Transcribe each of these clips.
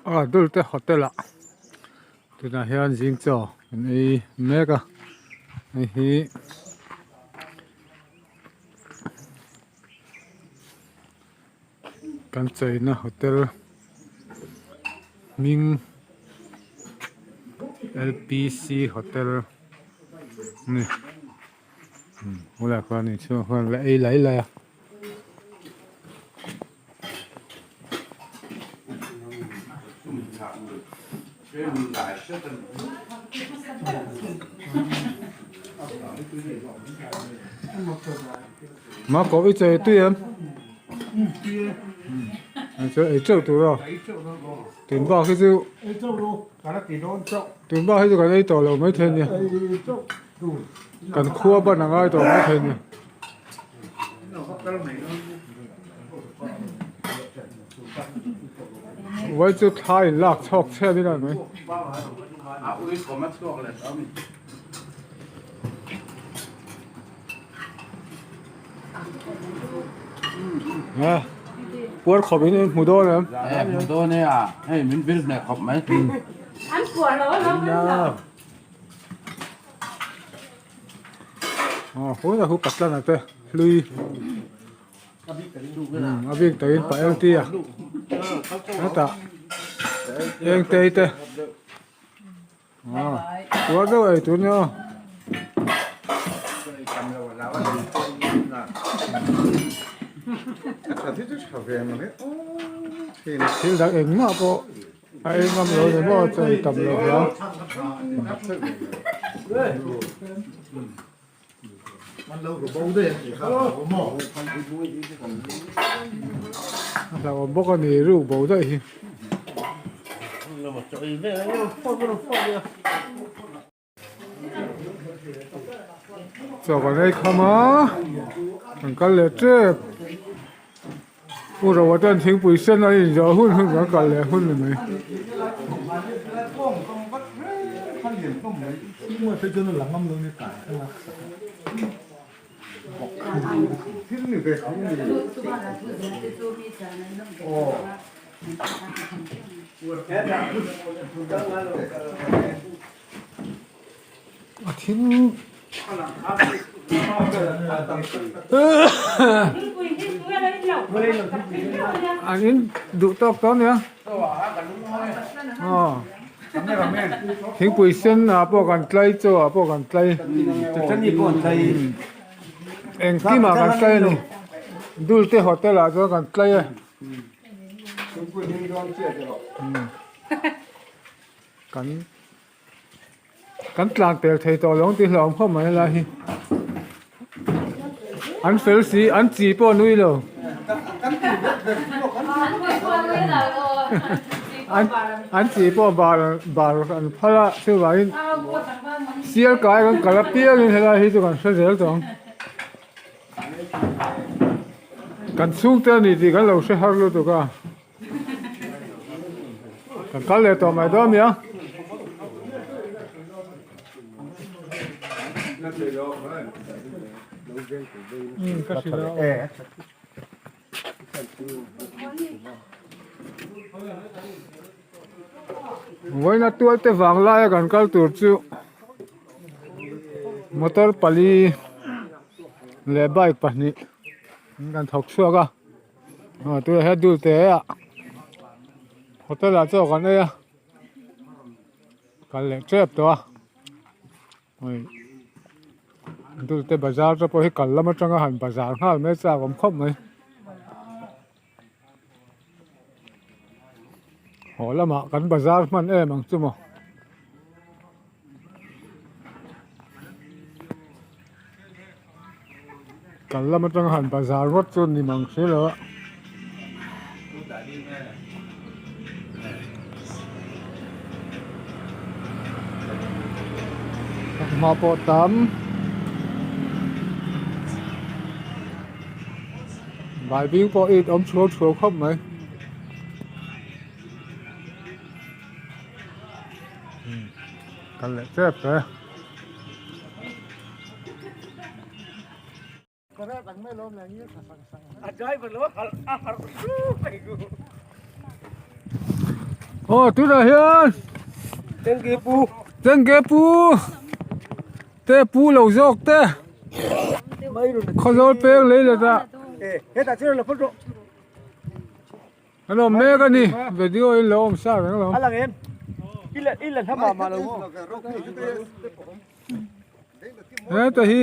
Aw Dulte hotel ah tunah hian zing chaw an ei mek a hei hi kan cheina hotel hming L P C hotel a ni bulah khuan inchhungah khuan an la ei lai lai a. Má có ít chơi tuy em chơi ấy chơi tụi rồi tiền bao cái gì tiền bao cái gì cái ấy tổ là mấy thiên nhỉ cần khua bên là ngay tổ mấy thiên nhỉ Vai chu thla in lak chhawk chhiat in a ni mai. Nge puar khawp in in hmu dawn em? E hmu dawn e a, hei min vil hneh khawp mai. An puar lo a lo kan lo. Aw huna hu patlana te hlui a bik takin pa eng tia hetah eng tei te aw tuar deuh ei tur nia aw. Thil dang engmah pawh A ei ngam lo ni maw chaw ei tam lo hian. A hlauhawm bawk a ni ruk bo daih hi. Chaw kan ei kham a kan kal leh tep Pu Roa chuan thingpui sen a inzawh hun hun kan kal leh hun ni mai. A thil an in duh tawk tawh ania aw thingpui sen ah pawh kan tlai chaw ah pawh kan tlai engkim ah kan tlai ani dulte hotel ah chuan kan tlai a. Kan kan tlan pel thei tawh lo ang tih hlauhawm khawp mai helai hi an fel si an chi pawh a nui lo an an chi pawh bar bar an phal a chuvangin sial kai kan kal apiangin helai hi chu kan hre zel tawh ang. Kan chhungte a ni tih kan lo hre har lutuk a. Kan kal leh tawh mai dawn nia. Ka hrilh a. Vawiina tualte vang laia kan kal tur chu motor pali leh bike pahnih kan thawk chhuak a. Aw tunah hian dul te ah hotel ah chaw kan ei a kal leh tep tawh a hei dul te bazar te pawh hi kal lam atanga han bazar nghal mai chak awm khawp mai haw lamah kan bazar hman em ang chu maw. Kal lam atanga han bazar ngawt chu ni mang si lo a. Hma pawh tam. Baibing pawh it awm chhuau chhuau khawp mai. Kal leh tep tawh e. Aw tunah hian Tengge pu Tengge pu te pu lo zawk te Khawzawl peng lei let ah an awm mek a ni video in lo awm sa reng lo. Heta hi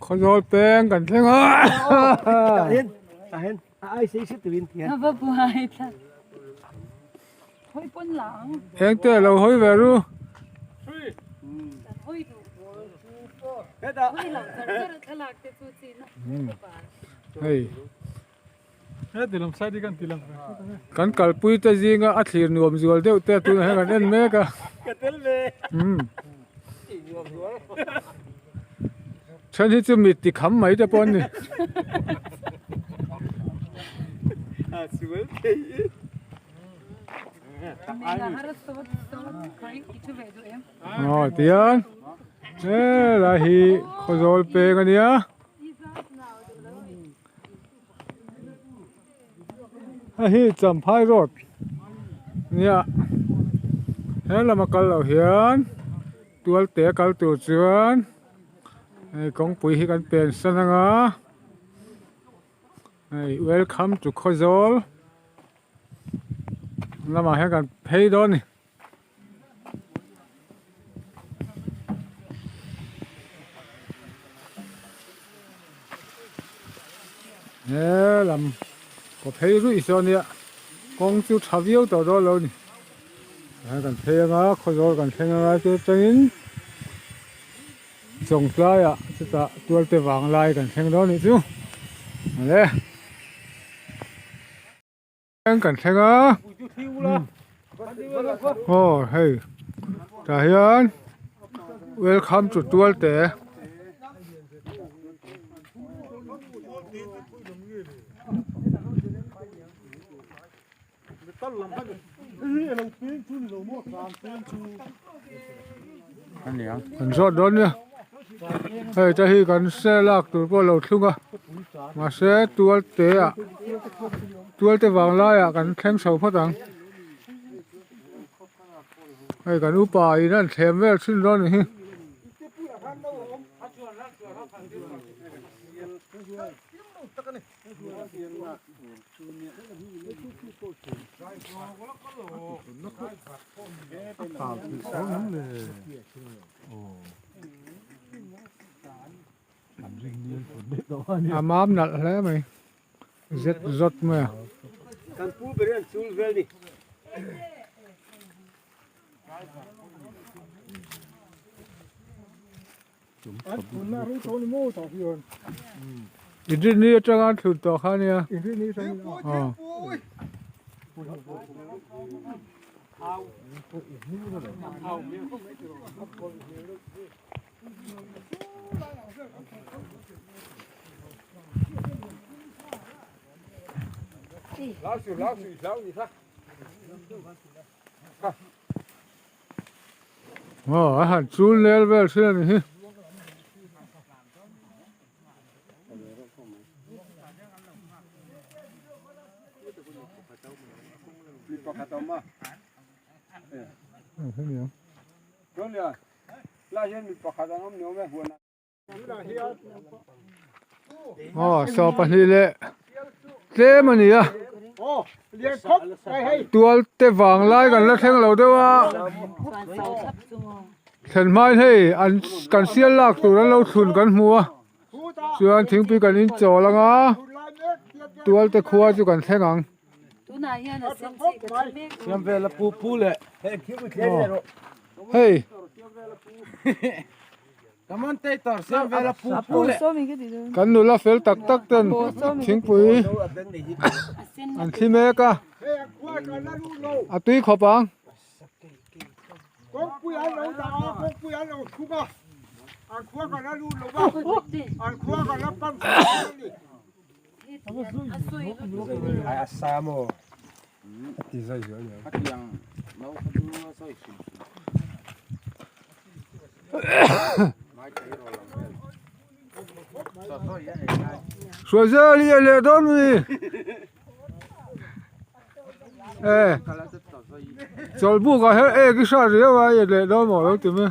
Khawzawl peng kan thleng a. Eng te lo hawi ve ru. Hei. Kan kalpui te zinga a thlir nuam zual deuh te tunah hian kan en mek a. Then hi chu mit ti kham mai te pawh an ni. Aw tihian helai hi Khawzawl peng a nia. Hei hi Champhai road nia he lama kal loh hian tualte a kal tur chuan hei kawngpui hi kan pen san anga hei welcome to Khawzawl lamah hian kan phei dawn a ni. He lam kaw phei ruih sawn nia kawng chu tha viau tawh dawn lo a ni he kan phei anga khawzawl kan thleng anga chu atangin chawngtlaiah chutah tualte vanglai kan thleng dawn a nih chu awle. Kan thleng a aw hei tah hian welcome to tualte kan zawt dawn nia hei te hi kan se lak tur pawh a lo thlung a mahse tualte ah tualte vang laiah kan thleng chho phawt ang hei kan upa in an thlem vel thin dawn a ni hi. A mam nalh hle mai zet zawt mai a. Inrinni atanga an thlun tawh kha ania. Aw a han chul nel vel thin a ni hi. Aw saw pahnih leh tlem a ni a tual te vang lai kan la thleng lo deuh a thlen hmain hei an kan sial lak tur an lo thlun kan hmu a chuan thingpui kan in chawl ang a tual te khua chu kan thleng ang. Hei. Kan nula fel tak tak ten thingpui an thli mek a, a tui khawp ang. Hruaizel hi a leh dawn mi e chawlhbuk ah hian ek i hriat riau a i leh dawn maw lo ti mai.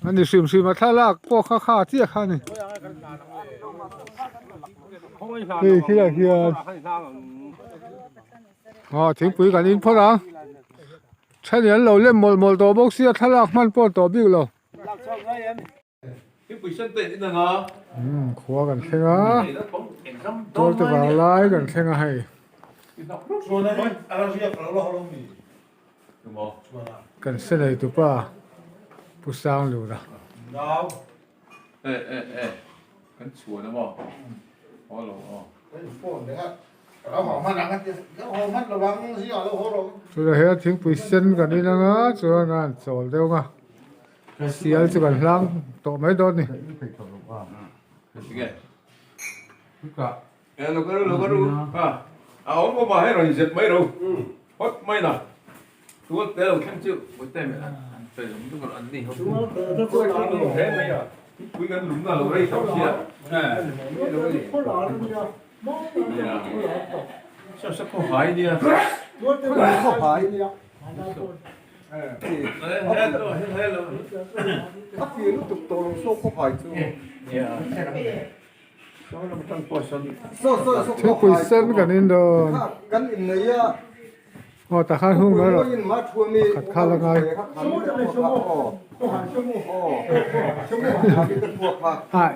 Ani hrim hrim a thlalak pawh kha kha chiah kha a ni. Hei khilai hian aw thingpui kan in phawt ang thenin an lo lem mawlh mawlh tawh bawk sia thlalak hman pawh tawh bik lo. Umm khua kan thleng a tualte vanglai kan thleng a hei. Kan se nei tupa Pu Sanglura. Tunah hian thingpui sen kan in anga chuan a han chawl deuh ang a. Sial chu kan hlang tawh mai dawn ni. Thingpui sen kan in dawn aw tah khan hung mai rawh pakhat kha la ngai ai.